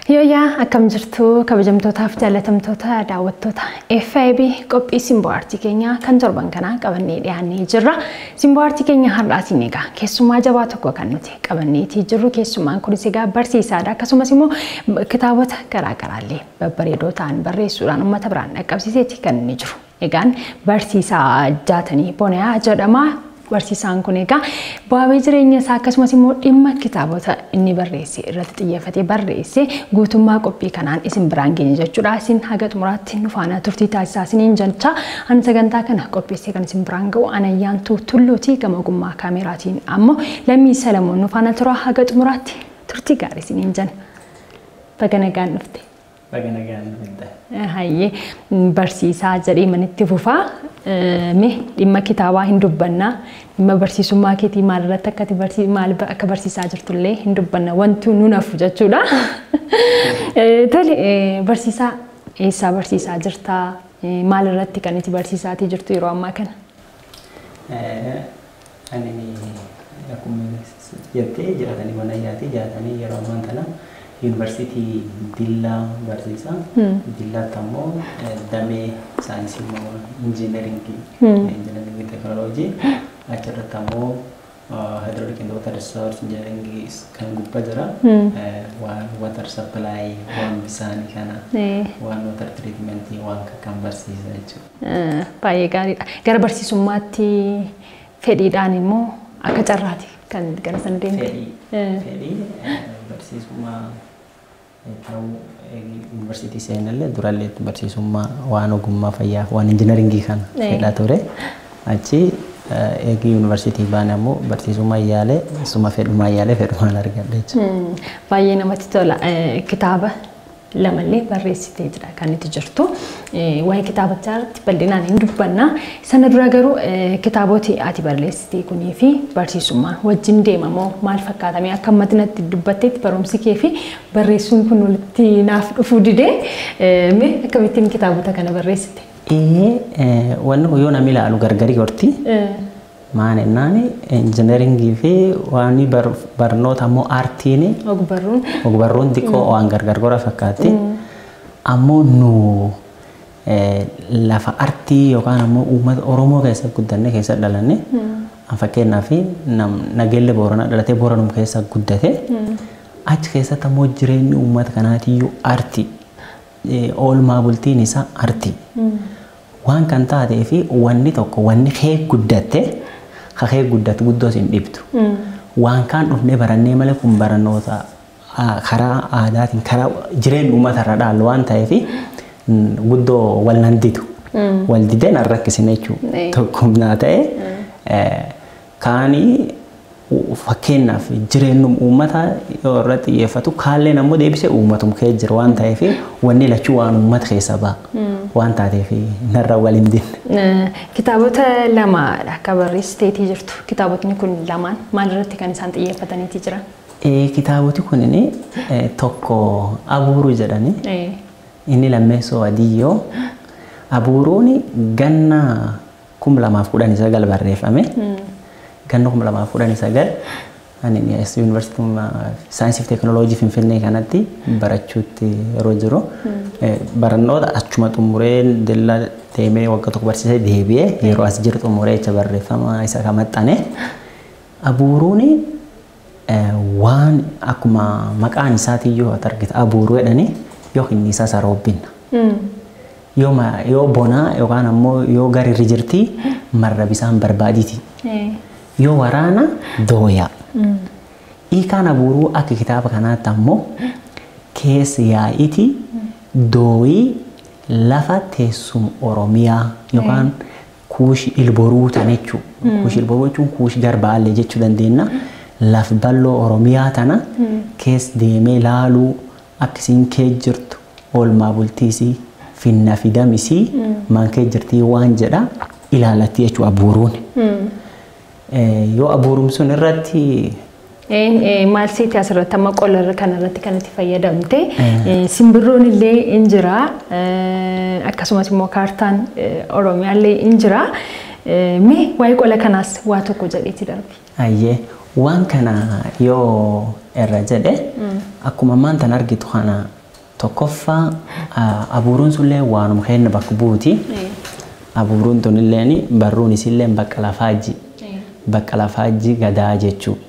Yooyaa, akkam jirtu kabajamtootaaf jaallatamtoota daawwattoota FIB? Qophii Simboo Aartii keenyaa kan torban kanaa qabannee dhiyaannee jirra. Simboo Aartii keenya har'aatiin egaa keessummaa jabaa tokko kan nuti qabanneetii jirru. Keessummaan kunis egaa barsiisaadha. Akkasumas immoo kitaabota garaagaraallee babbareedoo ta'an barreessuudhaan uummata biraan dhaqqabsiiseeti kan inni jiru. Egaan barsiisaa Jaatanii Bonayaa jedhama. Barsiisaan kun egaa bu'aa jireenya isaa akkasumas immoo dhimma kitaabota inni barreesse irratti xiyyeeffatee barreesse guutummaa qophii kanaan isin biraan geenye jechuudha. Isin haga xumuraatti nu faana turtii taasisaa isiniin jecha, ani sagantaa kana qopheessee kan isin biraan ga'u Anayyaantuu Tulluuti. Gama ogummaa kaameraatiin ammoo Lammii Salamoon nu faana tura. Haga xumuraatti turtii gaarii isiniin jenna. Baga nagaan dhufte. Baga nagaan dhufte. Hayyee, barsiisaa jedhee manitti fufaa. Mee dhimma kitaabaa hin dubbannaa, dhimma barsiisummaa keetii maalirratti akka maal akka barsiisaa jirtullee hin dubbanna, wanti nu nafu jechuudha. Tole, barsiisaa, eessaa barsiisaa jirtaa? Maalirratti kan itti barsiisaatii jirtu yeroo ammaa kana? Ani akkuma jettee Jaatanii Bonayyaatii. Jaatanii yeroo ammaa kana Yuunivarsiitii Dillaa barsiisa. Dillaatti ammoo damee saayinsii immoo injiinaringii teekinooloojii, achirratti ammoo hydraulic and water resource engineering kan gubbaa jira. Waan water supply, waan bisaanii kana, waan water treatment, waan kan barsiisa jechuudha. Baay'ee gaariidha. Gara barsiisummaatti fedhiidhaan immoo akka carraati kan gara sana deemte? Fedhii barsiisummaa ta'uu yuunivarsiitii seenallee durallee barsiisummaa waan ogummaa fayyaa, waan injiinaringii kana fedhaa ture. Achi eegi yuunivarsiitii baane ammoo barsiisummaa yaalee, isuma fedhumaa yaalee fedhumaan argadhe jechuudha. Baay'ee namatti tola. Kitaaba lamallee barreessitee jira kan itti jirtu. Waa'ee kitaabichaa irratti bal'inaan hin dubbanna. Sana dura garuu kitaaboti ati barreessitee kunii fi barsiisummaan wajjin deemamoo maal fakkaatamee? Akka ammatti natti dubbatteetti barumsi kee fi barreessuun kun walitti naaf dhufuu didee, mee akkamittiin kitaabota kana barreessite? Wanni kun yoo namni ilaalu gargari gorti. Maal jennaan, injiinaringii fi waan barnoota ammoo aartiin Ogbarruun. Ogbarruun xiqqoo waan gargar gora fakkaatti. Ammoo nu lafa artii yookaan ammoo uummata Oromoo keessa guddanne, keessa dhalanne. Fakkeenyaaf, Nageelle Booranaa dhalatee Booranum keessa guddate. Achi keessatti ammoo jireenyi uummata kanaatiyyuu artii. Oolmaa bultiin isaa artii. Waan kan taatee fi wanni tokko wanni kee guddatte kakee guddatu guddoo hin dhibdu. Waan kaan dhufnee barannee malee, kun barnoota karaa aadaatiin karaa jireenya uummata irra dhaallu waan ta'eef guddoo wal nan didu. Wal didee nan rakkisine jechuudha. Tokkumnaa ta'e kaanii fakkeenyaaf jireenyum uummataa yoo irratti xiyyeeffatu, kaalleen ammoo deebisee uummatum kee jira waan ta'eef, wanni lachuu waan uummata keessa ba'a waan taateef narra wal hin dinne. Kitaabota lamaadha akka barreessiteetii jirtu. Kitaabotni kun lamaan maalirratti kan isaan xiyyeeffataniitii jiran? Kitaaboti kunin tokko Abuuruu jedhani. Inni lammeessoo Adiyyoo. Abuuruun ganna 2019 barreeffame. Ganna 2019 ani yuunivarsiitii saayinsii fi teekinooloojii Finfinnee kanatti barachuutti yeroo jiru, barannoota achuma xumuree, Dillaa deemee waggaa tokko barsiisee deebi'ee yeroo as jiru xumuree jecha barreeffama isa kan maxxane. Abuuruun waan akkuma maqaan isaatiiyyuu argita, abuuruu jedhanii yoo inni isaa saroobbinna. Yoo bonaa yookaan ammoo yoo garirri jirti marra bisaan barbaaditi. Yoo waraana dooyaa. Hiikaan abuuruu akka kitaaba kanaatti ammoo keessa yaa'iti dooyii lafa teessuma Oromiyaa yookaan Kuushi Ilboruu tan jechuudha. Kuushi Ilboruu jechuun Kuushi Garbaallee jechuu dandeenya. Laf bal'oo Oromiyaa tana keessa deemee laaluu, akkasiin kee jirtu, oolmaa bultiisii finna fidamisii maan kee jirtii waan jedha ilaalatti jechuudha abuuruun. Yoo abuuruun sun irratti Maal seeti asirratti amma qola kanarratti kan itti fayyadamte? Simbirroon illee in jira, akkasumas immoo kaartaan Oromiyaa illee in jira. Mee waa'ee qola kanaas waa tokko jedheeti darbi. Ayyee, waan kana yoo irra jedhe, akkuma ammaan tan argitu kana Tokkoffaa abuuruun sunillee waanuma keenya bakka buuti. Abuuruun tunilleen barruun isillee bakka lafaajji. Bakka lafaajji gadaa jechuudha.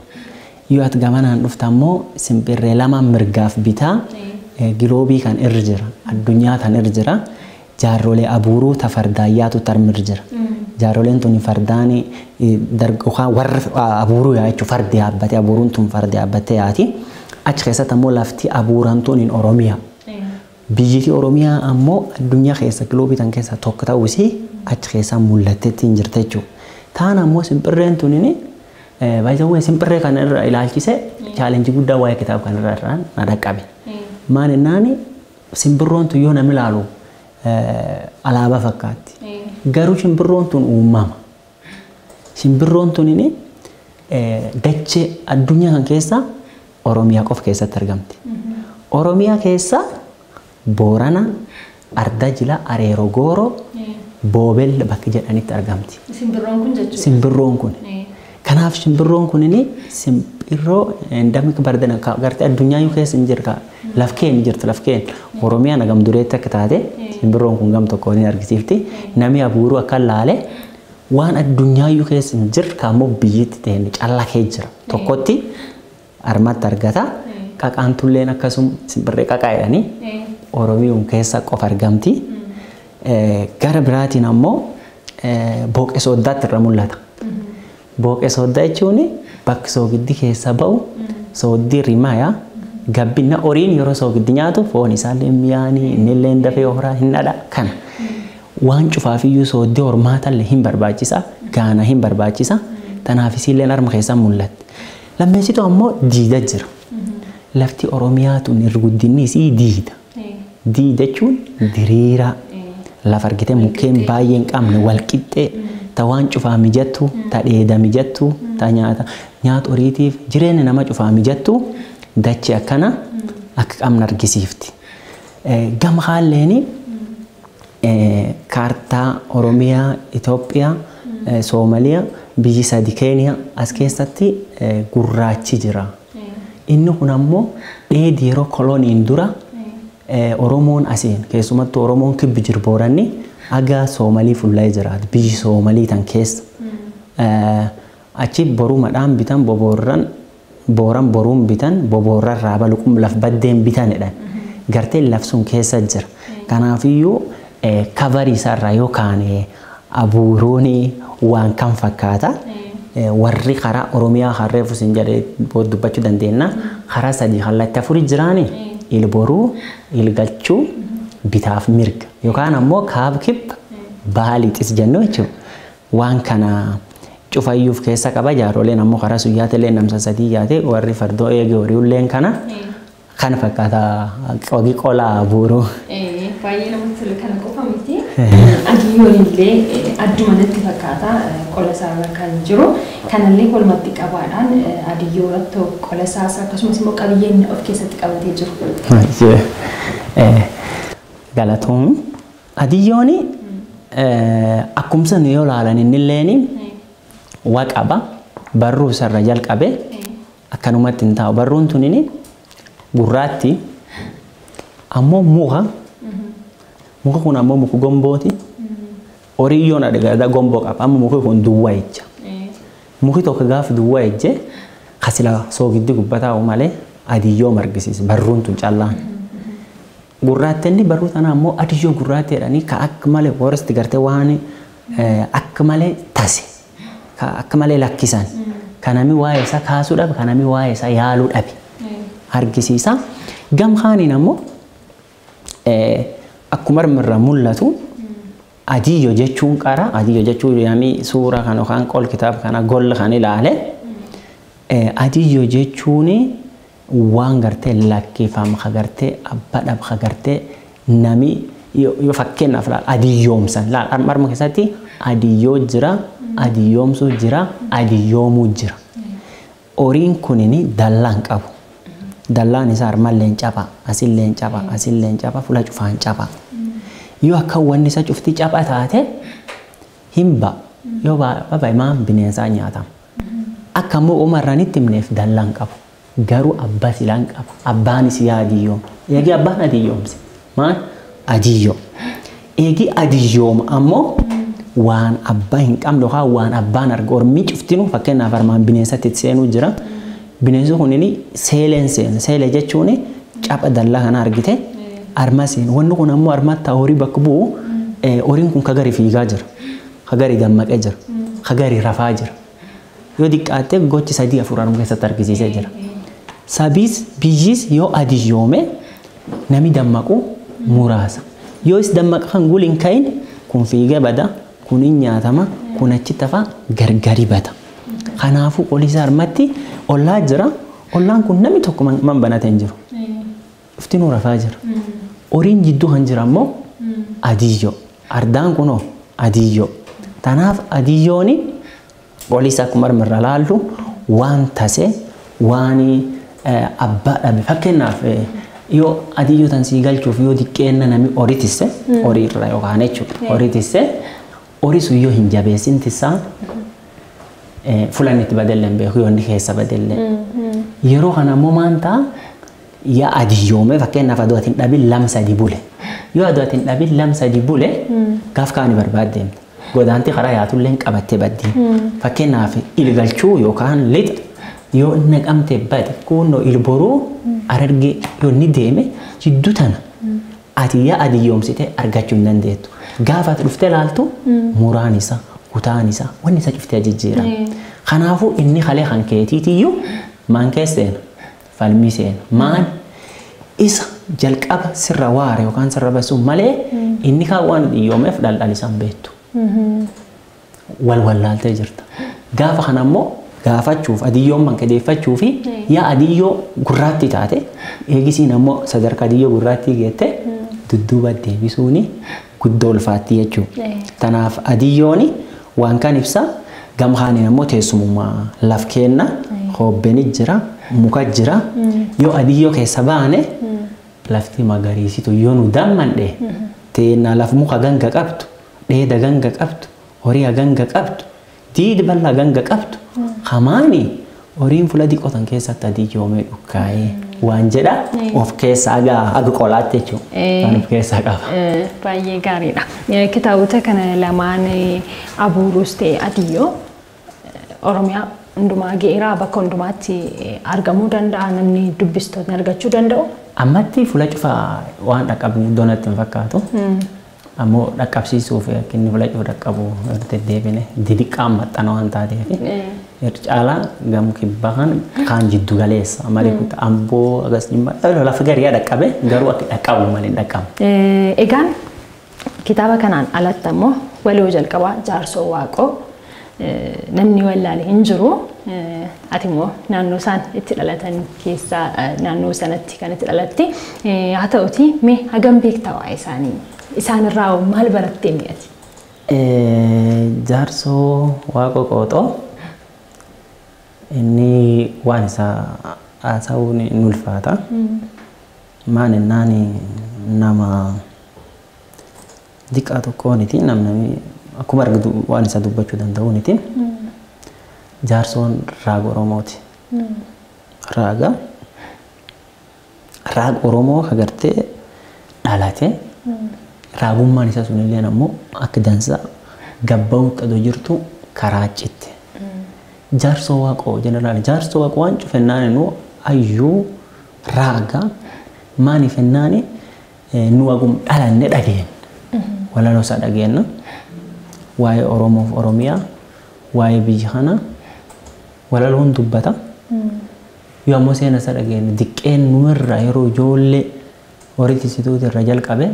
Yoo ati gamanaan dhufte ammoo simbirree lama mirgaaf bitaa giloobii kan irra jira. Addunyaa kan irra jira. Jaarrolee abuuruu ta fardaayyaatu tarmirra jira. Jaarroleen tun fardaan warra abuuruu yaa jechuun fardi yaabbatee abuuruun tun fardi yaabbattee yaati. Achi keessatti ammoo lafti abuuran tun hin Oromiyaa. Biyyittii Oromiyaa ammoo addunyaa keessa giloobii tan keessa tokko ta'uusii achi keessaa mul'atteetti hin jirte jechuudha. Taan ammoo simbirreen tunini baay'ee simbirree kana irra ilaalchise chaalenjii guddaa waa'ee kitaaba kana irra na dhaqqabe. Maal jennaani simbirroon tun yoo namni ilaalu alaabaa fakkaatti. Garuu simbirroon tun uumama. Simbirroon tunini dachee addunyaa kan keessa Oromiyaa qofa keessatti argamti. Oromiyaa keessa Boorana, Arda Jila, Areeroo Gooroo, Boobel bakka jedhanitti argamti. Simbirroon kun jechuudha. Simbirroon kun. Kanaaf simbirroon kunini simbirroo endamik bardana gartee addunyaa yoo keessa hin jirka lafkeen hin jirtu lafkeen Oromiyaan hagam dureetti akka taate simbirroon kun gam tokko ni argisiifti. Namni abuuruu akka laale waan addunyaa yoo keessa hin jirka ammoo biyyitti ta'e callaa kee jira. Tokkotti armatti argata. Qaqaantulleen akkasuma simbirree qaqaa jedhanii Oromiyaan keessa qofa argamti. Gara biraatiin ammoo booqee sooddaatti irra mul'ata. Booqee sooddaa jechuun bakki soogiddi keessa ba'u sooddii rimaaya gabbina horiin yeroo soogiddi nyaatu foon isaallee mi'aanii innillee dafee horaa hin dhadha kana. Waan cufaafiyyuu sooddii hormaatallee hin barbaachisa gaana hin barbaachisa tanaaf isiilleen harma keessa mul'atti. Lammeessitu ammoo diida jira. Lafti Oromiyaa tun irra guddinni isii diida. Diida jechuun diriiraa. Lafa argitee mukkeen baay'ee hin qabne walqixxee ta waan cufaa mijattu, ta dheeda mijattu, ta nyaata nyaata horiitiif jireenya nama cufaa mijattu dachee akkana akka qabna argisiifti. Gama haalleeni kaartaa Oromiyaa, Itoophiyaa, Soomaliyaa, biyyi sadi Keeniyaa as keessatti gurraachi jira. Inni kun ammoo dheedi yeroo koloniin dura Oromoon asiin keessumattuu Oromoon kibbi jiru Booranni aga Soomalii fuullee jiraatu biyyi Soomalii tan keessa. Achi borumadhaan bitan boboorran booran boruun bitan boboorran raaba luqum laf baddeen bitan jedhan. Gartee laf sun keessa jira. Kanaafiyyuu kavarii isaarraa yookaan abuuruun waan kan fakkaata. Warri karaa Oromiyaa harreefu sin jedhee dubbachuu dandeenya. Karaa sadii kallattii afurii jiraani. Ilboruu, ilgalchuu, bitaaf mirga yookaan ammoo kaab kibba baalixis jennu jechuudha. Waan kana cufayyuuf keessa qaba jaarooleen ammoo karaa suyyaatellee namsa sadii yaate warri fardoo eege horiulleen kana kana fakkaata qogi qola abuuruu. Baay'ee namatti tola kana qofa miti. Adiyyoon illee adduma natti fakkaata qola isaarra kan jiru. Kanallee walumatti qabaadhaan adiyyoo irratti qola isaas akkasumas immoo qabiyyeen of keessatti qabatee jiru. Galatoom. Adiyyoon akkumsa nu yoo ilaalan innilleen waa qaba barruu isarra jalqabe akkanumatti hin taa'u. Barruun tunini gurraatti ammoo muka. Muka kun ammoo muka gombooti. Horiyoon adda gomboo qaba. Amma muki kun duwwaa ejja. Muki tokko gaafa duwwaa ejje kasila soogiddi gubbaa taa'u malee adiyyoo margisiisa barruun tun callaan. Gurraattinni barruu tana ammoo adiyyoo gurraatti jedhanii ka akka malee forest gartee waan akka malee tase ka akka malee lakkisan ka namni waa'ee isaa kaasuu dhabe ka namni waa'ee isaa yaaluu dhabe argisiisa. Gamkaaniin ammoo akkuma irraa mul'atu adiyyoo jechuun qara adiyyoo jechuun yaami suuraa kana yookaan qol kitaaba kana golla kan ilaale adiyyoo jechuun waan gartee lakkifamu ka gartee abbaa dhab ka gartee nami yoo fakkeenyaaf laal adiyyoomsan laal arma keessatti adiyyoo jira adiyyoomsuu jira adiyyoomuu jira. Horiin kunini dallaa hin qabu. Dallaan isaa armallee hin caba asillee hin caba asillee hin caba fuula cufaa hin caba. Yoo akka wanni isa cufti caba taate hin ba'a. Yoo ba'a maan bineensaa nyaatama. Akka immoo uumarraan itti himneef dallaa hin qabu. Garuu abbaa silaa hin qaba. Abbaan isii adiyyooma. Eegi abbaan adiyyoomse. Maal? Adiyyoo. Eegi adiyyooma ammoo waan abbaa hin qabne yookaan waan abbaan argu ormii cuftinu fakkeenyaaf armaan bineensatti seenuu jira. Bineensi kunini seeleen seena. Seelee jechuun capha dallaa kana argite arma seena. Wanni kun ammoo armatti horii bakka bu'u horiin kun kagarii fiigaa jira. Kagarii dammaqee jira. Kagarii rafaa jira. Yoo xiqqaatte gochi 3-4 arma keessatti argisiisee jira. Sabiis biyyis yoo adiyyoome nami dammaqu muraasa. Yoo is dammaqa kan guli hin ka'in kun fiigee bada, kun hin nyaatama, kun achitti hafa gargari bada. Kanaafuu qolisa harmatti ollaa jira. Ollaan kun namni tokko man banatee hin jiru. Iftinuu rafaa jira. Horiin jidduu kan jira ammoo adiyyoo. Ardaan kunoo adiyyoo. Tanaaf adiyyooni qolisa akkuma armarra laallu waan tase waan abbaa dhabe. Fakkeenyaaf yoo adiyyoo tan sii galchuuf yoo diqqeenna namni horii tisse horii irra yookaan jechuudha. Horii tisse horii sun yoo hin jabeessin tissaa fulan itti badellee hin beeku yoo inni keessa badellee. Yeroo kana ammoo maan ta'a yaa adiyyoome fakkeenyaaf aduu ati hin dhabin 2-3 bule. Yoo aduu ati hin dhabin 2-3 bule gaaf kaani barbaaddeemta. Godaanti karaa yaatullee hin qabattee baddi. Fakkeenyaaf ilgalchuu yookaan lixa yoo inni qabte bade kunnoo ilboruu arargee yoo inni deeme jidduu tana ati yaa adiyyoomsite argachuu hin dandeettu. Gaafa ati dhuftee laaltu muraan isaa kutaan isaa wanni isa cuftee jijjiira. Kanaafuu inni kalee kan keetiitiyyuu maan keessa seena? Falmii seena. Maan isa jalqaba sirra waare yookaan sirra basu malee inni kaan waan dhiyyoomeef dhaldhal isaan beektu. Wal wallaaltee jirta. Gaafa kana ammoo gaafachuuf adiyyoon man kadeeffachuu fi yaa adiyyoo gurraatti taate eegisiin ammoo sadarkaa adiyyoo gurraattii geette dudduuba deebisuuni guddoo ulfaatti jechuudha. Tanaaf adiyyooni waan kan ibsa gamkaaniin ammoo teessumummaa laf kenna hobbeni jira muka jira yoo adiyyoo keessa baane lafti magariisitu yoo nu dammandhe teenna laf muka ganga qabdu dheeda ganga qabdu horii ganga qabdu diidi bal'aa ganga qabdu hamaani horiin fuula diqotan keessatti adiyyoomee dhukkaa'ee waan jedha of keessa aga qolaatti jechuudha. Kan of keessaa qaba. Baay'ee gaariidha. Kitaabota kana lamaan abuuruus ta'e adiyyoo Oromiyaa hundumaa ga'eeraa bakka hundumaatti argamuu danda'a namni dubbistootni argachuu danda'u. Ammatti fuula cufaa waan dhaqqabu doonatti hin fakkaatu. Ammoo dhaqqabsiisuuf inni fuula cufa dhaqqabu deddeebine didiqqaan maxxana waan taateef. Caalaa gamu kibbaa kan jiddu galeessa malee amboo agas dhimma lafa garii dhaqqabe garuu akka dhaqqabu malee hin dhaqqabu. Egaan kitaaba kanaan alatti ammoo waloo jalqabaa Jaarsoo Waaqoo namni wallaale hin jiru. Ati immoo naannoo isaan itti dhalatan keessaa naannoo sanatti kan itti dhalatte. Haa ta'uti mee hagam beektaa waa'ee isaanii? Isaan irraa maal barattee ati? Jaarsoo Waaqoo Qooxoo inni waan isaa haasa'uun ni ulfaata. Maan innaan nama diqqaa tokkooniti namni akkuma argitu waan isaa dubbachuu danda'uuniti. Jaarsoon raaga Oromooti. Raaga raaga Oromoo agartee dhalate raagummaan isaa sunillee ammoo akka dansaa gabba'uu qadoo jirtu karaa citte. Jaarsoo Waaqoo jeneraal Jaarsoo Waaqoo waan cufennaan nu ayyuu raaga maaniif ennaani nu agum dhalanne dhageenna. Walaloo isaa dhageenna. Waa'ee Oromoof Oromiyaa waa'ee biyya kanaa walaloon dubbata. Yoo ammoo seena isaa dhageenna diqqeen numirra yeroo ijoollee horii tisituuti irra jalqabe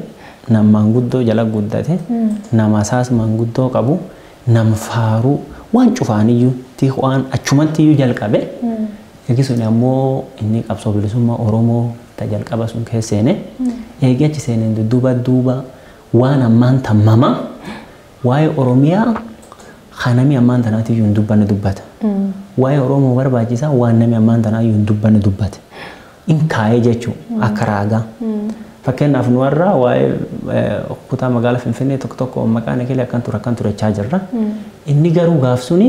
nama maanguddoo jala guddate nama isaas maanguddoo qabu nama faaruu waan cufaaniyyuu waan achumatti iyyuu jalqabe. Eegi sun ammoo inni qabsoo bilisummaa Oromoo ta jalqaba sun keessa seene eegi achi seeneen dudduuba duuba waan ammaan tammama waa'ee Oromiyaa kan namni ammaan tanaatiyyuu hin dubbanne dubbata. Waa'ee Oromoo barbaachisaa waan namni ammaan tanaayyuu hin dubbanne dubbate. In kaa'ee jechuun akka raagaa. Fakkeenyaaf nu warra waa'ee kutaa magaalaa Finfinnee tokko tokko maqaan ekelee akkan ture akkan turechaa jirra. Inni garuu gaaf suni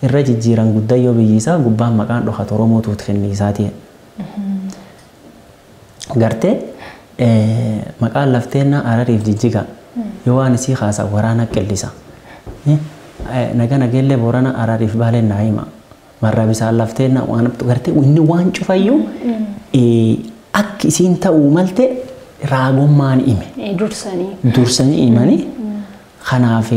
irra jijjiiran guddaa yoo biyyi isaa gubbaan maqaan dhokatu Oromootu kenniisaati. Gartee maqaan lafteennaa Harariif Jijjiga yoo waan isii kaasa waraana qillisa. Naga nageellee Boorana Harariif Baaleen naa hima. Marraa bisaan lafteennaa waan gartee inni waan cufayyuu akka isiin ta'uu malte raagummaan hime. Dursanii. Dursanii himanii. Kanaaf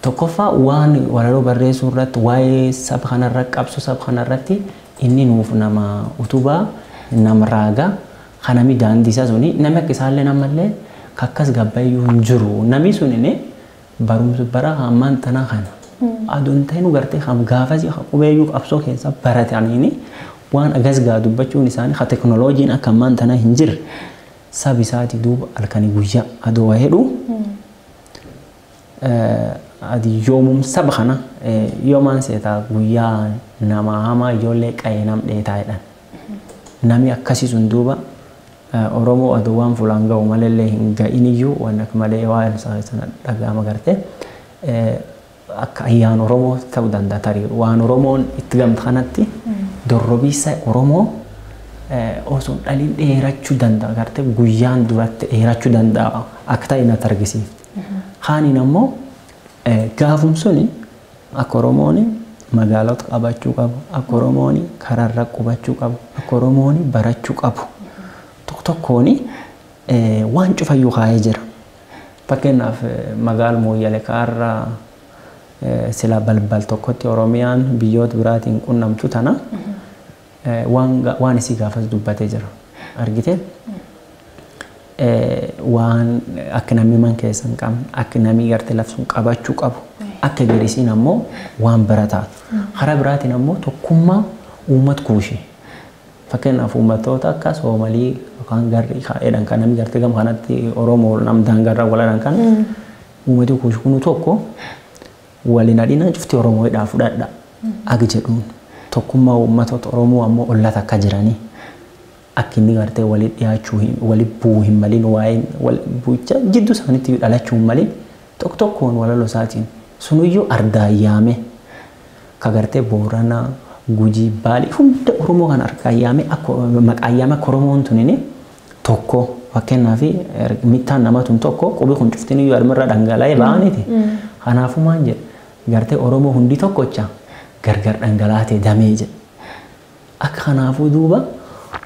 tokkoffaa waan walaloo barreessuu irratti waa'ee saba kanarra qabsu saba kanarratti inni nuuf nama utubaa nama raagaa kanami daandii isaa suni namni akka isaallee namallee kakkas gabbayyuu hin jiru namni sun barumsa bara ammaan tanaa kana aduun ta'in gartee ham gaafasii qubeeyyuu qabsoo keessa barataniini waan agas gaa dubbachuun isaanii ha teknooloojiin akka ammaan tanaa hin jirre sab isaati duuba halkanii guyyaa adoo waa hedhuu adi yoomum saba kana yoomaan seetaa guyyaa nama hamaa ijoollee qa'ee nam dheetaa jedhan. Namni akkasii sun duuba Oromoo aduu waan fuulaan ga'u malellee hin ga'in iyyuu waan akka malee waan sana dhaga'ama gartee akka ayyaan Oromoo ta'uu danda'a tarii waan Oromoon itti gamta kanatti dorrobiisa Oromoo osoo dhaliin dheerachuu danda'a gartee guyyaan duratti dheerachuu danda'a akka ta'e natti argisiifte. Kaaniin ammoo gaafum suni akka Oromoon magaalota qabachuu qabu, akka Oromoon karaarra qubachuu qabu, akka Oromoon barachuu qabu. Tokko tokkoon waan cufayyuu kaa'ee jira. Fakkeenyaaf magaala Mooyyale kaarra sila balbal tokkotti Oromiyaan biyyoota biraatiin qunnamtu tana waan isii gaafas dubbatee jira. Argitee? Waan akka namni man keessa hin qabne, akka namni gartee lafsuun qabachuu qabu, akka garisiin ammoo waan bira taatu. Karaa biraatiin ammoo tokkummaa uummata kuushee. Fakkeenyaaf uummattoota akka Soomalii yookaan garri jedhan kan namni gartee gama kanatti Oromoo nam daangarraa waladhan kan uummati kuushee kunu tokko waliin adina cufti Oromoo hidhaa fudhadha. Ag jedhuun tokkummaa uummattoota Oromoo ammoo ollata akka jiranii. Akka inni gartee walitti dhiyaachuu walitti bu'uu hin malin waa'een wal bu'icha jidduu isaaniitti dhalachuu hin malin tokko tokkoon walaloo isaatiin sunuyyuu ardaayyaame ka gartee Booranaa Gujii Baalee hunda Oromoo kan argaayyaame akka maqaayyaame akka Oromoon tunini tokko fakkeenyaaf mittaan nama tun tokko qubi kun cuftiin iyyuu armarra dhangala'ee ba'aniiti. Kanaafuu maal jedhe gartee Oromoo hundi tokkocha gargar dhangalaatee damee jedhe. Akka kanaafuu duuba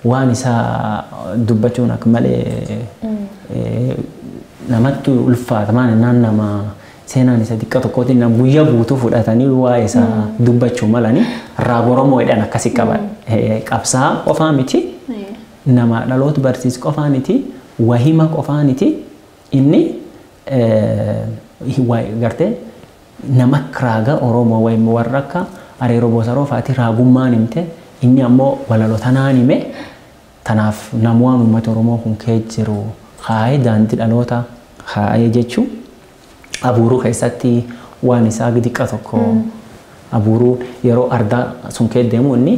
waan isaa dubbachuun akka malee namatti ulfaata maal naan nama seenaan isa xiqqaa tokkootiin nama guyyaa guutuu fudhatanii waa'ee isaa dubbachuu malanii raaba Oromoo jedhan akkasii qaba. Qabsaa qofaa miti nama dhaloota barsiisu qofaa miti wahima qofaa miti inni gartee nama akka raaga Oromoo wayim warra akka Areeroo Boosaroo fa'aati raagummaan himte inni ammoo walaloo tanaan hime tanaaf namoota uummata Oromoo kun kee jiru haa'ee daandii dhaloota haa'ee jechuun abuuruu keessatti waan isaa xiqqaa tokko abuuruu yeroo ardaa sun kee deemu inni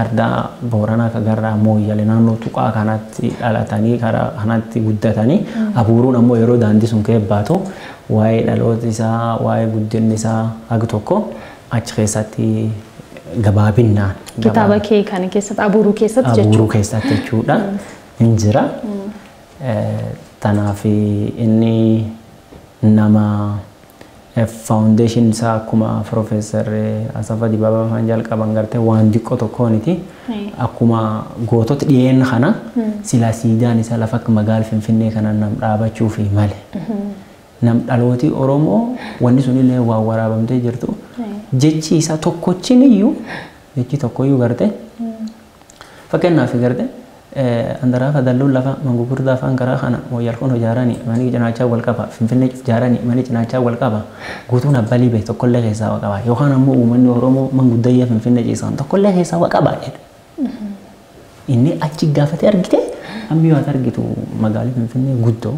ardaa Booranaa kagarraa Mooyyale naannoo tuqaa kanatti dhalatanii karaa kanatti guddatanii abuuruun ammoo yeroo daandii sun kee baatu waa'ee dhaloota isaa waa'ee guddinni isaa haga tokko achi keessatti gabaabinnaan. Kitaaba kee kana keessatti abuuruu keessatti jechuudha. Abuuruu keessatti jechuudha. Hin jira. Tanaaf inni nama foundation isaa akkuma Profeesar Asaffaa Dibaabaa faan jalqaban gartee waan xiqqoo tokkooniti. Akkuma gootota dhiyeenya kana sila siidaan isaa lafa akka magaala Finfinnee kana nam dhaabachuufi male. Nam dhalooti Oromoo wanni sunillee waan waraabamtee jirtu jechi isaa tokkochin iyyuu jechi tokkoyyuu gartee fakkeenyaaf gartee andaraafa dalluun lafa mangugurdaa afaan karaa kana mooyyal kun ijaaranii manii cinaachaa wal qaba Finfinnee ijaaranii manii cinaachaa wal qaba guutuun abbalii bee tokkollee keessaa waa qaba yookaan ammoo uummanni Oromoo manguddayyaa Finfinnee ciisan tokkollee keessaa waa qaba jedha. Inni achi gaafatee argite ammi yoo argitu magaalli Finfinnee guddoo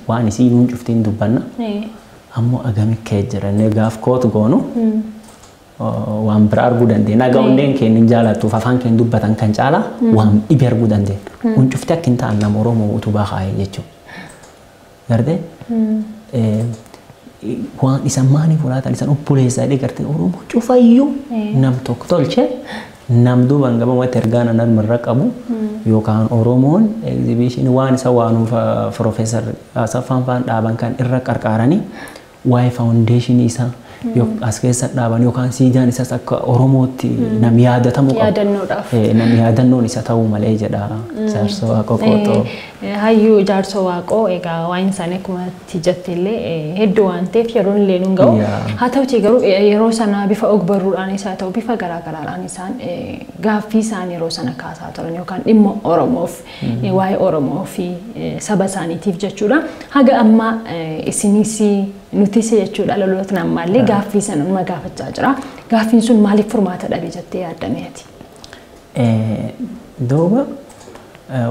waan isii nuun cuftiin dubbanna ammoo agami kee jira inni gaaf kootu goonu waan bira arguu dandeenya. Nagaa hundeen keenya hin jaalattuuf afaan keenya dubbatan kan caalaa waan dhibe arguu dandeenya. Kun cufti akka hin ta'an nama Oromoo utubaa kaa'ee jechuudha. Gartee waan isa maaliif walaatan isan obboleessa jedhee gartee Oromoo cufayyuu nam tokko tolchee Nam duuban gabamatti ergaan anan irra qabu yookaan Oromoon egzibiishinii waan isa waanuuf Profeesar Asaffaan faan dhaaban kan irra qarqaaranii waa'ee faawundeeshinii isaa as keessa dhaaban yookaan siidaan isas akka Oromootti nam yaadatamuu qabu. Yaadannoodhaaf. Nam yaadannoon isa ta'uu malee jedha Jaarsoo Waaqoo Qooxoo. Hayyuu Jaarsoo Waaqoo egaa waan isaanii akkuma itti jette illee hedduu waan ta'eef yeroon illee nuun ga'u. Haa ta'utii garuu yeroo sana bifa ogbarruudhaan isaa ta'u bifa garaagaraadhaan isaan gaaffii isaan yeroo sana kaasaa turan yookaan dhimma Oromoof waa'ee Oromoo fi saba isaaniitiif jechuudha. Haga ammaa isinis nutis jechuudha lolootni ammaallee gaaffii sana numa gaafachaa jira. Gaaffiin sun maaliif furmaata dhabe jettee yaaddameeti? Duuba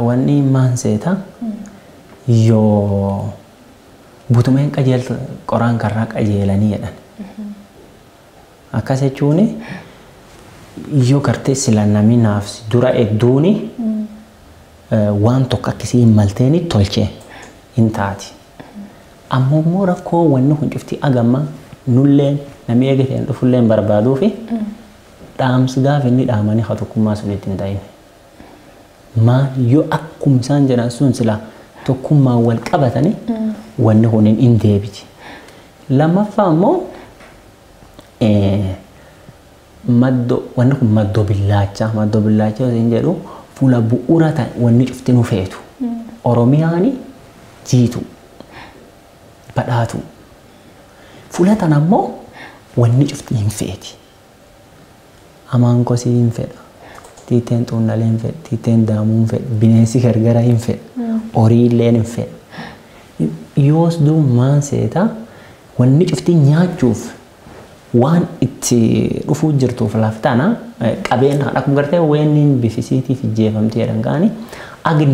wanni maan seeta yoo butumeen qajeeltu qoraan karraa qajeelanii jedhan. Akkas jechuun yoo gartee sila namni naaf dura hedduuni waan tokko akkasii hin malteeni tolchee hin taati. Ammoo immoo rakkoo wanni kun cufti agamma nulleen namni eegateen dhufulleen barbaaduu fi dhaamsi gaafa inni dhaamanii haa tokkummaa sun ittiin ta'in. Maal yoo akkuma isaan jedhan sun sila tokkummaan wal qabatanii wanni kun hin deebiti. Lammaffaa immoo maddoo wanni kun maddoo billaachaa maddoo billaachaa yoo isin jedhu fuula bu'uura ta'e wanni cufti nu feetu. Oromiyaani jiitu. Badhaatu. Fuula tana immoo wanni cufti hin feeti. Amaan kosii hin fedha. Tiiteen xuunnalee hin fedha. Tiiteen daamuu hin fedha. Bineensi gargara hin fedha. Horiilleen hin fedha. Yoos duuba maan seeta wanni cufti nyaachuuf waan itti dhufuu jirtuuf laftana qabeen akkuma gartee weenni bifisiitiif ijjeefamtee jedhan kaani agi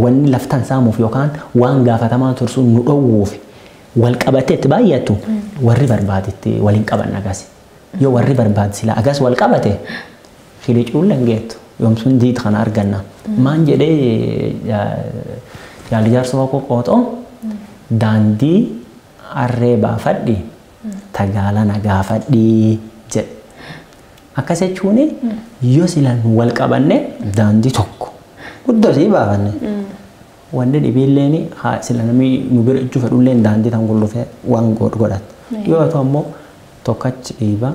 wanni laftan saamuuf yookaan waan gaafatamaa tursuun nu dhowwuuf wal qabatee itti baay'attu warri barbaadetti waliin qaban agas. Yoo warri barbaade sila agas wal qabate filicuun geettu yoomsuun diit kana arganna. Maan jedhee jaalli Jaarsoo Waaqoo Qooxoo daandii harree baafadhi tagaalana gaafadhi jedhe. Akkas jechuun yoo silaan wal qabanne daandii tokko guddoo sii baafanne. Wanni dhibiilleen sila namni nu bira jechuu fedhulleen daandii tan gullufee waan godhata. Yoo ta'u ammoo tokkachi dhiiba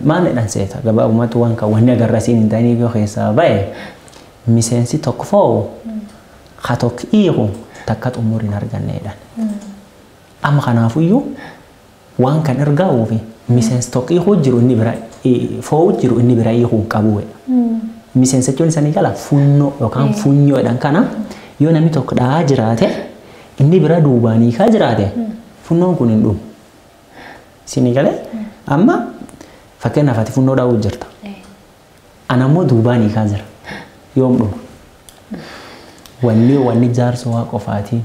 maal jedhan seeta gabaabumatti waan kan wanni agarrasiin hin ta'iniif yoo keessaa ba'e miseensi tokko foo'u haa tokko hiiku takka xumur hin arganneedhaan. Amma kanaafuyyuu waan kan ergaa'uu fi miseensi tokko hiikuu jiru inni bira foo'u jiru inni bira hiikuu hin qabu. Miseensa jechuun isaanii jala funyoo yookaan funyoodhaan kana yoo namni tokko dha'aa jiraate inni bira duubaan hiikaa jiraate funyoon kun hin dhumu. Isinii galee amma fakkeenyaaf ati funyoo dha'uu jirta. Ana immoo duubaan hiikaa jira. Yoom dhuma? Wanni Jaarsoo Waaqoo qofaatii.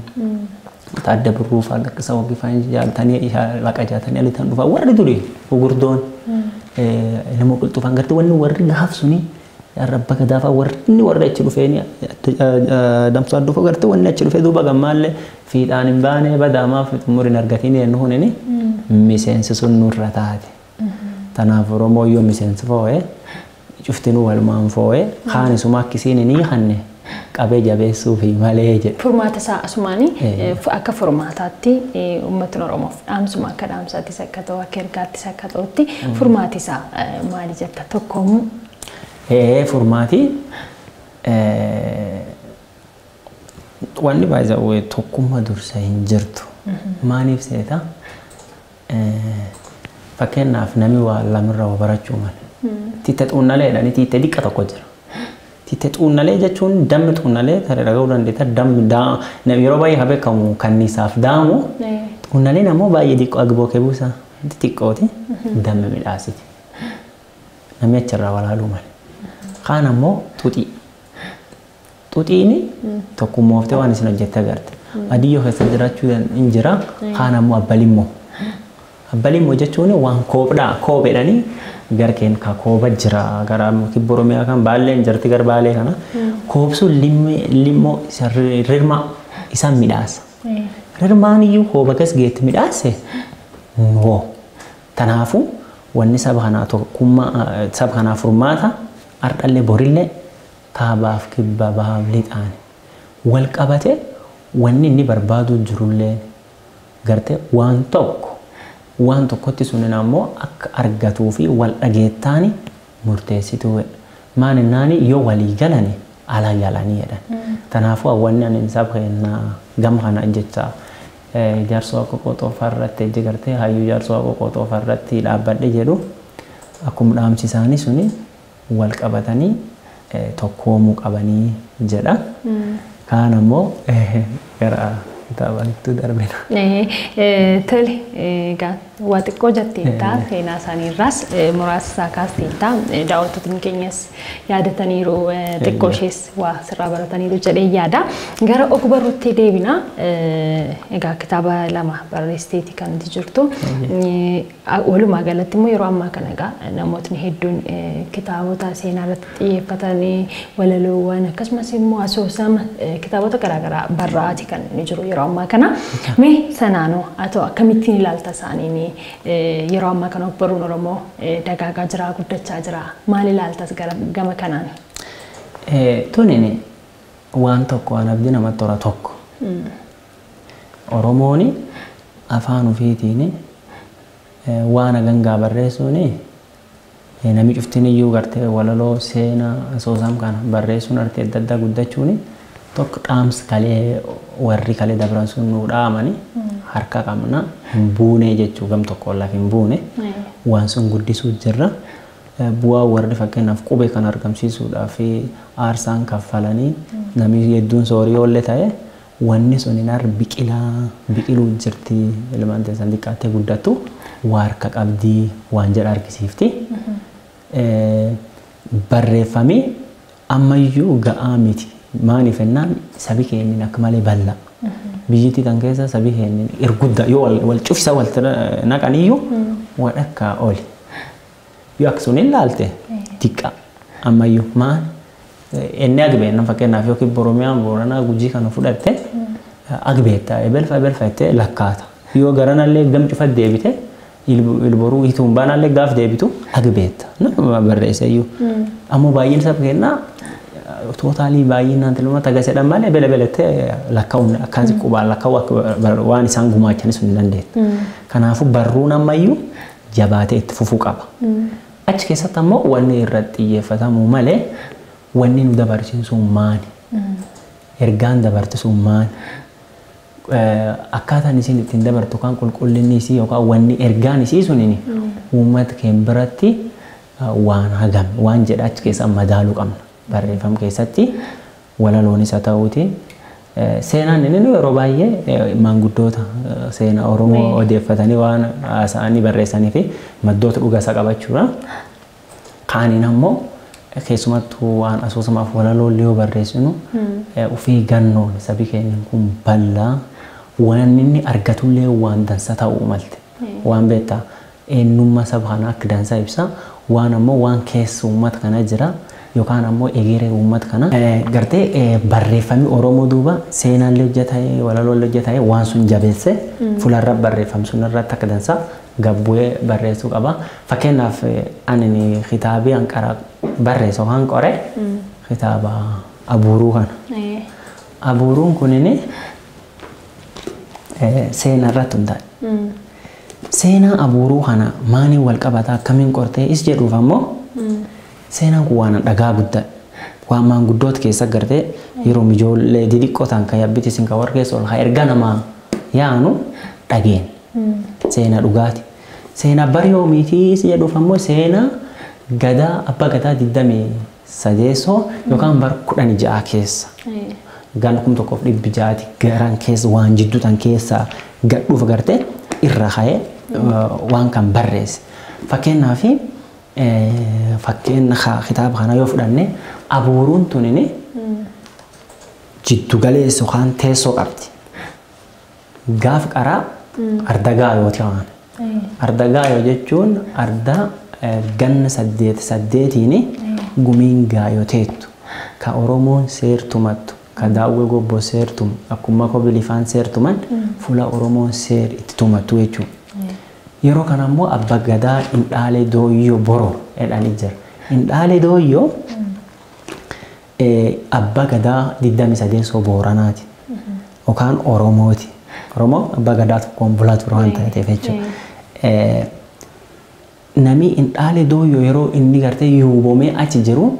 Adda birruu fa'aa lakkisaa wagii fa'aa jaaltanii laqa jaatanii alitan dhufaa warri durii gurguddoon nama qulxuufaan gartee wanni warri gaaf suni rabba gadaafaa warri warri achi dhufeeni damsaan dhufa gartee wanni achi dhufee duuba gammaallee fiixaan hin baane badaamaaf xumur hin argatiin jennu hunini miseensi sun nurra taate. Tanaaf Oromoo yoo miseensi foo'ee cuftinuu walumaan foo'ee kaan isuma akkisiin hin hiikanne qabee jabeessuufi malee jedhe. Furmaata isaa asumaanii akka furmaataatti uummatni Oromoof dhaamsuma akka dhaamsaattis akka ta'u akka ergaattis akka ta'utti furmaati isaa maali jetta tokkoomuu? Furmaati wanni baay'ee tokkummaa dursa hin jirtu. Maaliif seeta? Fakkeenyaaf namni waa lamarraa waa barachuu mala. Tiite xuunnalee jedhanii tiite diqqa tokko jira. Tiite xuunnalee jechuun dammi xuunnalee tarii dhaga'uu dandeetta dammi yeroo baay'ee haa beekamu kanniisaaf daamu xuunnaleen ammoo baay'ee xiqqoo agboo kebuusa xixiqqooti dammi midhaasiti. Namni achirraa walaaluu mala. Kaan ammoo xuxii. Xuxiin tokkummooftee waan isin hojjette agarte. Adiyyoo keessa jiraachuu hin jira. Kaan ammoo abbalimmoo. Abbalimmoo jechuun waan koobdhaa koobeedhanii garkeen ka kooba jira gara kibba Oromiyaa kan baalleen jirti gar baalee kana koobsuun limmoo isa rirma isa midhaasa. Rirmaan iyyuu kooba keessa geetti midhaase noo. Kanaafuu wanni saba kanaa tokkummaa saba kanaa furmaata Ardhallee borillee kaabaaf kibba bahaaf lixaani wal qabate wanni inni barbaadu jirullee gartee waan tokko waan tokkotti sunin ammoo akka argatuu fi wal dhageettaani murteessituu maan innaani yoo walii galani ala galanii jedhan. Kanaafuu wanni ani saba keenna gama kana jecha jaarsoo akka qoxoofaa irratti ejji gartee hayyuu jaarsoo akka qoxoofaa irratti dhaabbadhe jedhu akkuma dhaamsi isaanii suni wal qabatanii tokkoomuu qabanii jedha. Kaan ammoo gara kitaabaatti darbina. Tole egaa waa xiqqoo jetteetta seenaa isaanii irraas muraasa isaa kaasteetta daawwattoonni keenyas yaadataniiru xiqqoo ishees waa sirraa barataniiru jedhee yaada. Gara og-barruutti deebina. Egaa kitaaba 2 barreessiteeti kan nuti jirtu. Walumaa galatti immoo yeroo ammaa kana egaa namootni hedduun kitaabota seenaa irratti xiyyeeffatanii walaloowwan akkasumas immoo asoosama kitaabota garaagaraa barraa'aati kan inni jiru yeroo ammaa kana. Mee sanaanoo haa ta'u akkamittiin ilaalta isaaniin yeroo ammaa kana og-barruun Oromoo dagaagaa jira guddachaa jira maal ilaaltas gama kanaan? Tunin waan tokko waan abdii namatti hora tokko. Oromoon afaan ofiitiin waan hagangaa barreessuun namni cuftiin iyyuu gartee walaloo seenaa asoosam kana barreessuun artee adda addaa guddachuun tokko dhaamsa kalee warri kalee dabran sun nuu dhaamani harka qabna hin buune jechuu gam tokko lafa hin buune waan sun guddisuu jirra. Bu'aa warri fakkeenyaaf qubee kan argamsiisuudhaaf aarsaan kaffalanii namni hedduun soorii oollee ta'e wanni sun hin biqilaa biqiluu jirti ilmaan teessan xiqqaattee guddattu waa harka qabdii waan jedha argisiifti. Barreeffamee ammayyuu ga'aa miti. Maaliif jennaan sabi keenya akka malee bal'aa. Biyyattii tan keessa sabi keenya erguddaa yoo wal cufisa wal naqaniyyuu wadhakkaa oli. Yoo akkasuma ilaalte xiqqaa ammayyuu maal inni agbeenna fakkeenyaaf yookiin Oromiyaan Booranaa Gujii kana fudhatte agbeetta ebelfa ebelfa jettee lakkaata. Yoo garanallee gam cufa deebite ilboruu hitumbaanallee gaaf deebitu agbeetta nama barreesseyyuu. Ammoo baay'een saba keenyaa tootaalii baay'inaan tilmaama tagasedhan malee bele belettee lakkaa'uun akkaan qubaan lakkaa'u akka waan isaan gumaachanis hin dandeettu. Kanaafuu barruun ammayyuu jabaatee itti fufuu qaba. Achi keessatti ammoo wanni irratti xiyyeeffatamu malee wanni nu dabarsiisu maali? Ergaan dabarsiisu maali? Akkaataan isin ittiin dabartu kan qulqullinni isii yookaan wanni ergaan isii suniin uummata keenya biratti waan hagam waan jedha achi keessa madaaluu qabna. Barreeffama keessatti walaloonis haa ta'uuti. Seenaan inni yeroo baay'ee maanguddoota seenaa Oromoo odeeffatanii waan haasa'anii barreessanii fi maddoota dhugaa qabachuudha. Kaaniin ammoo keessumattuu waan asoosamaaf walaloo yoo barreessinu ofii gannoon sabi keenya kun bal'aa waan inni argatullee waan dansa ta'uu malte. Waan beektaa eenyummaa saba kanaa akka dansaa ibsa waan ammoo waan keessa uummata kana jira. Yookaan ammoo egeree uummata kana gartee barreeffamni Oromoo duuba seenaallee hojjetee walaloolee hojjetee waan sun jabeesse fuularra barreeffamu sun irratti akka dansaa gabbu'ee barreessuu qaba. Fakkeenyaaf ani kitaabii hanqara barreessu kan qore kitaaba Abuuruu kana. Abuuruun kunini seenaa irratti hundaa'e. Seenaa Abuuruu kana maaliin wal qabata akkamiin qortee is jedhuuf ammoo seenaan kun waan dhagaa guddaa waan maanguddoota keessa gartee yeroo ijoollee xixiqqoo ta'an kan yabbiti isin kan warra keessa ol haa erga namaa yaanu dhageen seenaa dhugaati. Seenaa bariyoomiitii is jedhuuf ammoo seenaa gadaa abbaa gadaa 23 yookaan bara 16 keessa. Gan 1600 garan keessa waan jidduu tan keessa gadhuuf gartee irra ka'ee waan kan barreesse. Fakkeenyaaf fakkeenya kitaaba kana yoo fudhanne Abuuruun tunini jiddu galeessa yookaan teessoo qabdi. Gaaf qaraa arda gaayooti waan. Arda gaayoo jechuun arda ganna 8 8 gumiin gaayoo teettu ka Oromoon seertumattu ka daawwee gobboo seertumu akkuma kobilifaan seertuman fuula Oromoon seer itti tumattu jechuudha. Yeroo kana ammoo abbaa gadaa Indhaalee Dooyyoo Boroo jedhanii jira. Indhaalee Dooyyoo Abbaa Gadaa 28 Booranaati. Yookaan Oromooti. Oromoo abbaa gadaa tokkoon bulaa ture waan ta'eef jechuudha. Nami Indhaalee Dooyyoo yeroo inni gartee yuubomee achi jiru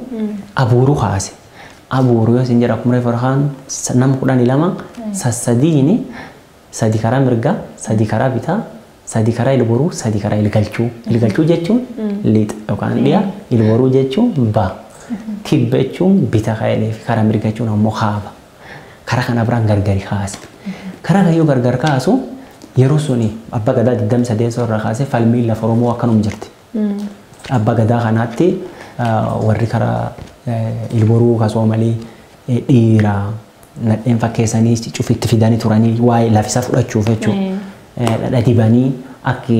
abuuruu kaase. Abuuruu yoo isin jedha akkuma reefu harkaan nama 12 sassadiini 3 karaa mirgaa, 3 karaa bitaa, 3 karaa ilboruu, 3 karaa ilgalchuu. Ilgalchuu jechuun lixa yookaan dhiya, ilboruu jechuun ba. Kibba jechuun bita ka'ee fi karaa mirga jechuun ammoo kaaba. Karaa kana biraan gargari kaase. Karaa kan yoo gargar kaasu yeroo suni abbaa gadaa 28 irraa kaasee falmiin lafa Oromoo akkanum jirti. Abbaa gadaa kanaatti warri karaa ilboruu kasoomalii dhiira nadheen fakkeessanii cufitti fidanii turanii waa'ee lafisa fudhachuuf jechuudha. Dhadha dibanii akki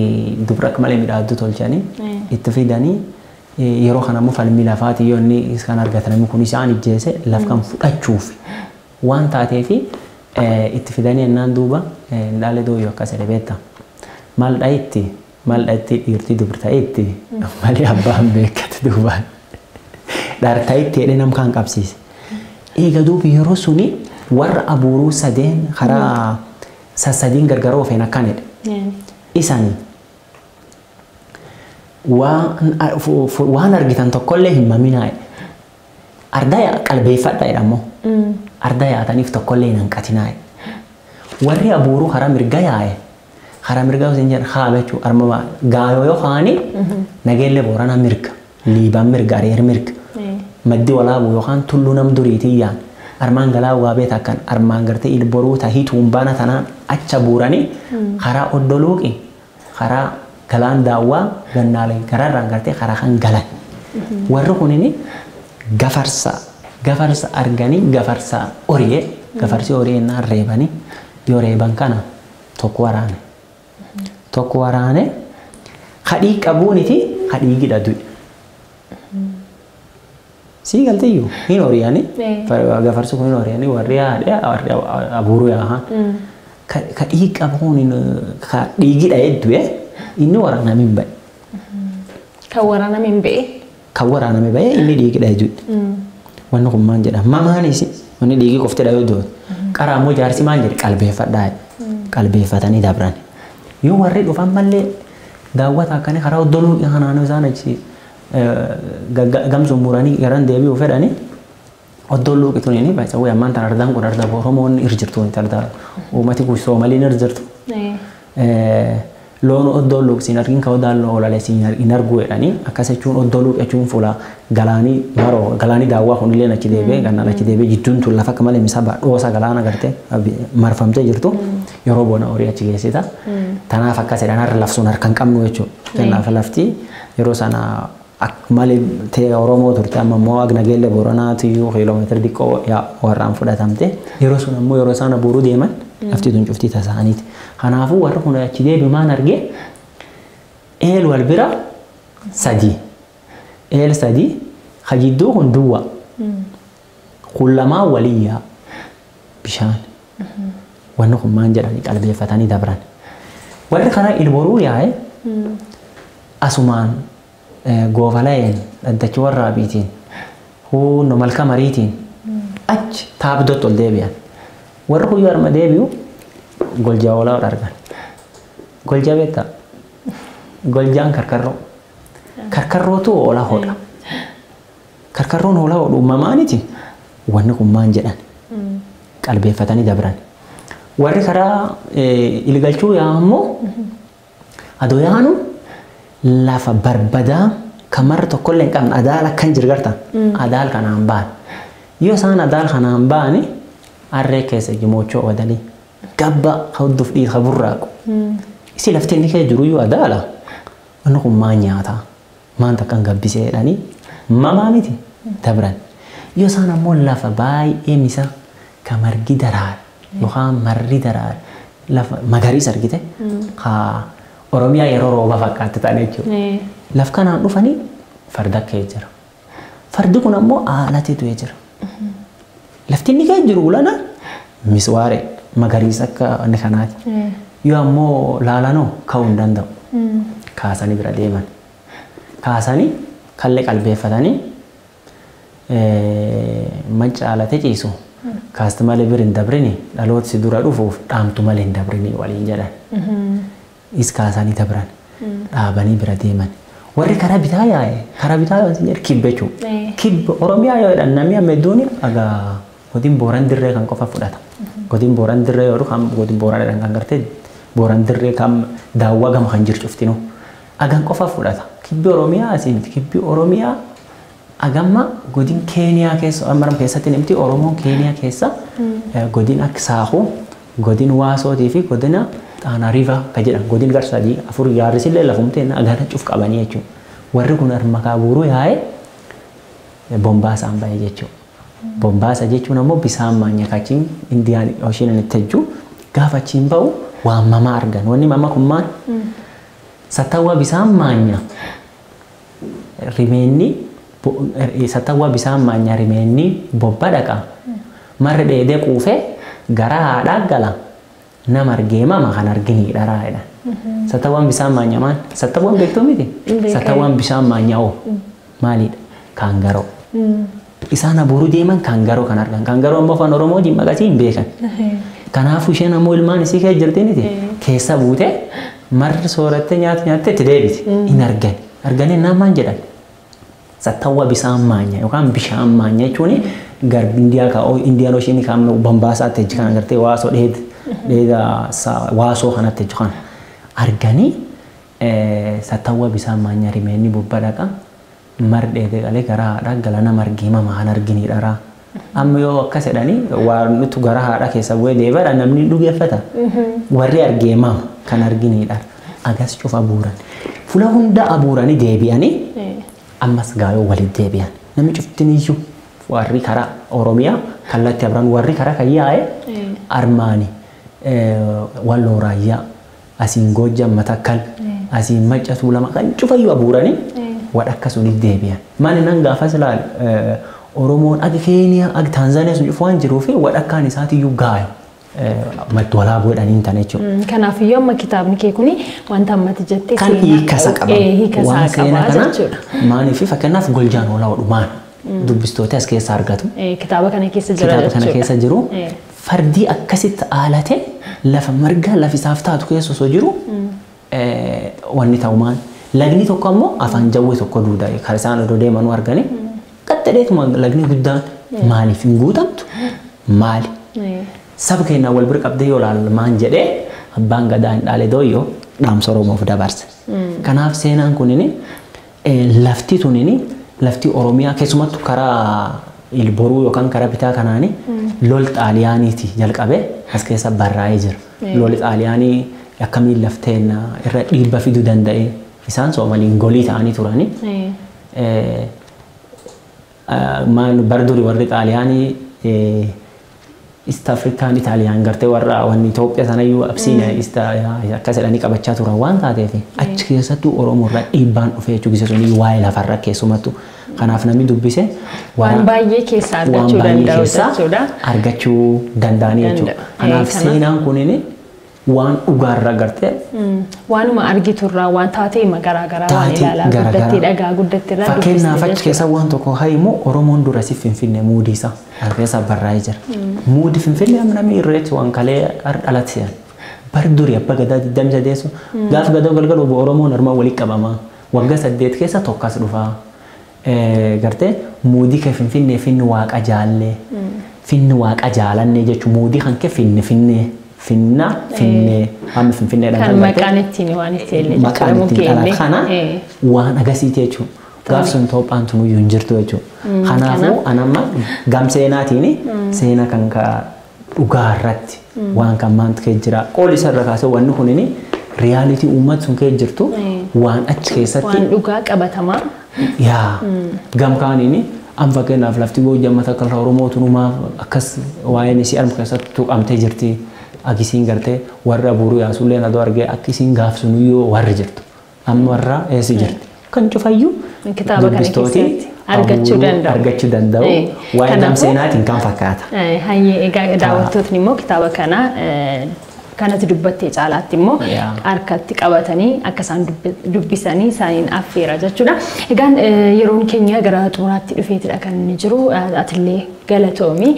dubra akka malee midhaaddu tolchanii itti fidanii yeroo kana immoo falmii lafaati yoo inni kan argatan namni kun isaan ijjeese laf kan fudhachuuf waan taateefi itti fidanii ennaan duuba Indhaalee Dooyyoo akkas jedhe beektaa. Maal dha'itti dhiirtii dubri ta'etti malee abbaan beekkate duubaan. Dharta'itti jedhee nam kaan qabsiise. Eega duuba yeroo suni warra abuuruu sadeen karaa sassadiin gargar oofeen akkan jedhe. Isani waan argitan tokkollee hin maminaa jedhe. Ardaa qalbeeffadha jedha ammoo. Ardaa yaataniif tokkollee hin hanqatinaa jedhe. Warri abuuruu karaa mirga yaa'e karaa mirga isin jedhan haa jechuudha armama gaayoo yoo kaani nageellee Booranaa mirga Liibaan mirga Areer mirga maddi walaabuu yookaan tulluu nam duriitiin yaan armaan galaa waa beeta akkan armaan gartee ilboruu tahii tuumbaana tanaan acha buuranii karaa oddoluuqi karaa galaan daawwaa gannaalee gararraan gartee karaa kan galan. Warri kunini gafarsa arganii gafarsa horiyee gafarsi horiyee naan reebanii yoo reeban kana tokko waraane kadhii qabuuniti kadhii gidha du'e. Sii galteeyyuu hin horiyanii gafarsi kun hin horiyanii warri haadhe warri abuuruu yaahan kadhii qabuun kadhii gidha du'e inni waraaname hin ba'e. Kan waraaname hin ba'e. Kan waraaname ba'e inni dhiigidha du'e. Wanni kun maal jedha mamaanis wanni dhiigii qoftedha yoo du'e. Qaraa immoo jaarsi maal jedhe qalbeeffadhaa qalbeeffatanii dabran. Yoo warri dhufan mallee daawwata akkanii karaa oddoluu kanaanuu isaan achi gamsuun muranii garan deebi'uu fedhanii oddoluu qixuuniin baay'ee ammaan tan ardaan kun ardaa Oromoon irra jirtu ardaa uummati kun Soomaliin irra jirtu. Loon oddoluu siin argin ka odaan oolalee siin hin argu jedhanii akkas jechuun oddoluu jechuun fuula galaanii maroo galaanii daawwaa kunillee achi deebi'ee gannaan achi deebi'ee jidduun tun lafa akka malee misaa dhoosa galaana gartee marfamtee jirtu yeroo bona horii achi geessita. Tanaaf akkas jedhan har'a lafsuun harka hin qabnu jechuudha. Kanaaf lafti yeroo sana akka malee ta'e Oromoo turte amma immoo Agnageellee Booranaatu iyyuu kiiloomeetira xiqqoo warraan fudhatamte yeroo sun ammoo yeroo isaan abuuruu deeman lafti tun cuftii tasaaniiti. Kanaafuu warri kun achi deebi'u maan argee eel wal bira 3 eel 3 ka jidduu kun duwwaa kun lamaa waliyyaa bishaan wanni kun maan jedhanii qalbeeffatanii dabran. Warri karaa ilboruu yaa'e asumaan goofalayeen dhaddachi warraabiitiin huunno malka mariitiin achi taabdootti ol deebi'an. Warri kun yoo arma deebi'u golja hoolaa argan. Golja beektaa? Goljaan karkarroo. Karkarrootu hoolaa hodha. Karkarroon hoolaa hodhu uumamaaniti. Wanni kun maan jedhan qalbeeffatanii dabran. Warri karaa ilgalchuu yaa ammoo adoo yaanu lafa barbadaa kamarra tokkollee hin qabne adaala akkan jiru garta adaal kanaan ba'an. Yoo isaan adaal kanaan ba'ani harree keessa jimoochoo oodanii gabba hordoof dhiira burraaqu. Isi lafti inni kee jiru iyyuu adaala. Wanni kun maan nyaataa? Maan takkaan gabbisee jedhanii mamaa miti dabran. Yoo isaan ammoo lafa baay'ee misa ka margi daraare yookaan marri daraare lafa magariisa argite haa Oromiyaa yeroo rooba fakkaatti ta'an jechuudha. Laf kanaan dhufanii farda kee jira. Fardi kun ammoo haalatti du'ee jira. Lafti inni kee jiru ulana miswaare magariisa akka inni kanaati. Yoo ammoo laalanoo ka'uu hin danda'u. Kaasanii bira deeman. Kaasanii kallee qalbeeffatanii Mancaalate ciisu kaasti malee bir hin dabrini dhaloota si dura dhufuuf dhaamtu malee hin dabrini waliin jedhan. Is kaasanii dabran dhaabanii bira deeman. Warri karaa bitaa yaa'e karaa bitaa yoo jedhu kibba jechuudha. Kibba Oromiyaa yoo jedhan namni amma hedduun egaa godin Booran Dirree kan qofa fudhata. Godin Booran Dirree yoo kan godin Booran jedhan kan gartee Booran Dirree kan daawwaa gama kan jiru cuftinu. Agan qofa fudhata. Kibbi Oromiyaa asii miti. Kibbi Oromiyaa agamma godin Keeniyaa keessa amma keessatti nimti Oromoon Keeniyaa keessa godin akka Saahuu, godin Waasootii fi godina Xaanaa Riivaa kan jedhan godin gar 3 4 yaarrisillee lafumteen agana cuf qabanii jechuudha. Warri kun harma kaabuuruu yaa'ee Bombaasaan ba'e jechuudha. Bombaasa jechuun ammoo bisaan maanyakachiin Indiyaan Ooshiin itti hojju gaafa achiin ba'u waan mamaa argan. Wanni mama kun maal? Sattawwaa bisaan maanya rimeenni sattawwaa bisaan maanya rimeenni bobba dhaqa. Marri dheedee quufee gara haadhaa gala. Nama argee mama kan arginii dharaa jedhan. Sattawwaan bisaan maanya maal? Sattawwaan beektuu miti? Sattawwaan bisaan maanya oo maalidha? Kaangaroo. Isaan abuuruu deeman kaangaroo kan argan. Kaangaroo ammoo afaan Oromootiin maqasii hin beekan. Kanaafuu isheen ammoo ilmaan isii keessa jirti miti? Keessa buutee marri soorattee nyaata nyaattee itti deebiti. Hin argan. Arganii namaan jedhan. Sattawwa bisaan maanya yookaan bishaan maanya jechuun garbi Indiyaan Ooshinii kan Bombaasaatti jechuun kan agartee waasoo dheeda waasoo kanatti jechuun arganii sattawwa bisaan maanya rimeenni bobba dhaqa. Marri dheedee qalee gara haadhaa galana margee mama kan arginii dharaa. Amma yoo akkas jedhanii waan nuti gara haadhaa keessa bu'ee deebi'aadha namni dhugeeffata. Warri argee mama kan arginii dhara. Agas cufa abuuran. Fuula hunda abuuranii deebi'anii ammas gaayoo walitti deebi'an. Namni cuftin iyyuu warri karaa Oromiyaa kallattii abran warri karaa kan yaa'e armaani Walloo Raayyaa asiin Goojjam Matakkal asiin Macca Tuulama kan cufayyuu abuuranii wadhakka sunitti deebi'an. Maali nan gaafas ilaal Oromoon akka Keeniyaa akka Taanzaaniyaa sun cufu waan jiruu fi wadhakkaan isaatiyyuu gaayo. Madda walaaboo jedhanii hin taane jechuudha. Kanaafiyyuu amma kitaabni kee kuni wanta ammatti jettee kan hiika isaa qaba. Hiika isaa qaba jechuudha. Maaliif fakkeenyaaf Goljaan Hoolaa Odhumaan dubbistoota as keessa argatu. Kitaaba kana keessa jira jechuudha. Kitaaba kana keessa jiru. Fardii akkasitti haalatee lafa marga lafisaaf taatu keessa osoo jiru wanni ta'u maal? Lagni tokko ammoo afaan jawwee tokko duudaa kan isaan odoo deemanuu arganii qaxxaleetuma lagni guddaan maaliif hin guutamtu? Maali? Saba keenyaa wal bira qabdee yoo ilaalu maan jedhee abbaan gadaa hin dhaale dooyyoo dhaamsa Oromoof dabarse. Kanaaf seenaan kunini lafti tunini lafti Oromiyaa keessumattuu karaa Ilboruu yookaan karaa bitaa kanaani lol Xaaliyaaniiti jalqabee as keessa barraa'ee jira. Lol Xaaliyaanii akkamiin lafteen irra dhiibba fiduu danda'e isaan Soomaliin golii ta'anii turani. Maal bara durii warri Xaaliyaanii East African Italian gartee warra wanni Itoophiyaa sanayyuu Absiiniyaa East akkas jedhanii qabachaa turan waan taateef achi keessattuu Oromoo irraa dhiibbaan dhufee jechuudha gisa sunii waa'ee lafarra keessumattuu. Kanaaf namni dubbise waan baay'ee keessaa argachuu danda'u jechuudha. Argachuu danda'anii jechuudha. Kanaaf seenaan kunini waan dhugaarra gartee waanuma argiturraa waan taatee garaagaraa waan ilaalaa guddatti dhagaa guddatti irraa fakkeenyaaf achi keessa waan tokko hayimu Oromoon dura si Finfinnee muudii isaa keessa barraa'ee jira. Muudii Finfinnee amma namni irreechi waan kalee dhalate se'an. Bari durii abba gadaa 28 gaafa gadaa galgalu Oromoon armaan walii qabama. Waggaa 8 keessa tokkas dhufaa. Gartee muudii kee Finfinnee finni waaqa jaallee finni waaqa jaalannee jechuun muudii kan kee finni finnee. Finna finnee amma Finfinneedhaan kan maqaan ittiin waan ittiin illee maqaan ittiin dhalate kana waan agasiiti jechuudha. Gaaf sun Itoophiyaan tunuyyuu hin jirtu jechuudha. Kanaafuu anamma gam seenaatiin seena kan dhugaa irratti waan kan maantu kee jira. Qooli isarra kaasee wanni kunini riyaalitii uummata sun kee jirtu waan achi keessatti waan dhugaa qabatamaa. Yaa gam kaaniini am fakkeenyaaf lafti Goojjam Matakkal Oromoo tunumaaf akkas waa'een isii arma keessatti tuqamtee jirti. Akkisiin gartee warra abuuruu yaasullee adoo argee akkisiin gaafsunuyyuu warri jirtu. Amma warra eessi jirti. Kan cufayyuu kitaaba kana keessatti argachuu danda'u. Argachuu danda'u. Waa'ee gam seenaatiin kan fakkaata. Hayyee egaa daawwattootni immoo kitaaba kana Kanatti dubbattee caalaatti immoo harkatti qabatanii akka isaan dubbisanii isaaniin affeera jechuudha. Egaan yeroon keenya gara xumuraatti dhufeetidha kan inni jiru. Atillee galatoomi.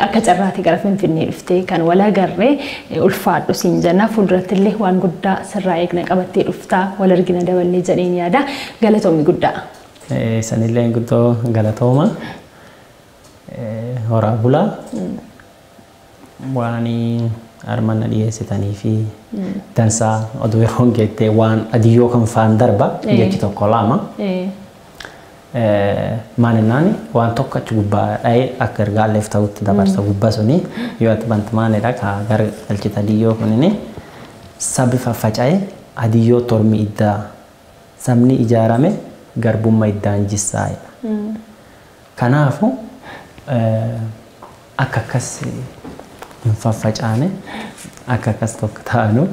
Akka carraatti gara Finfinnee dhuftee kan wal agarree ulfaadhu siin jenna. Fuulduratti illee waan guddaa sirraa eegna qabattee dhuftaa wal argina daballee jedheen yaada. Galatoomi guddaa. Sanillee guddoo galatooma. Horaa bulaa. Waan armanna dhiyeessitanii fi dansaa oduu yeroon geettee waan adiyyoo kan faan darba jechi tokko lama. Maalinnaani waan tokko achi gubbaa dha'ee akka ergaalleef ta'utti dabarsa gubbaa suni yoo ati bantu maalidha ka gara galchita adiyyoo kunini sabi faffaca'e adiyyoo tormi iddaa sabni ijaarame garbummaa iddaan jissaa'edha. Kanaafu akka akkas hin faffacaane akka akkas tokko taanu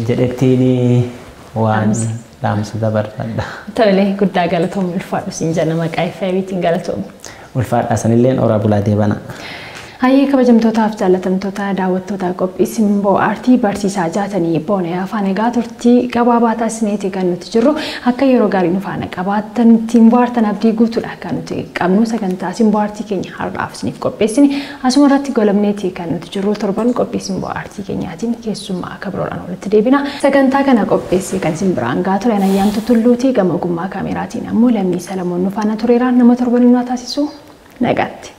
jedhettiin waan dhaamsa dabarfadha. Tole guddaa galatoomi ulfaadhu siin jenna maqaa FIBtiin galatoomi. Ulfaadha sanilleen horaa bulaa deebana. Hayyee kabajamtootaaf jaallatamtoota daawwattoota qophii Simboo Aartii barsiisaa Jaatanii Boonee afaan egaa turtii gabaabaa taasisneeti kan nuti jirru akka yeroo gaarii nu faana qabaattan ittiin bohaartan abdii guutuudha kan nuti qabnu sagantaa Simboo Aartii keenya har'aaf isiniif qopheessine asuma irratti golamneeti kan nuti jirru torban qophii Simboo Aartii keenyaatiin keessummaa akka biroodhaan walitti deebina sagantaa kana qopheessee kan isin biraan gahaa ture Ayyaantu Tulluutii gama ogummaa kaameraatiin ammoo Lammii Salamoon nu faana tureera nama torban nu taasisu nagaatti.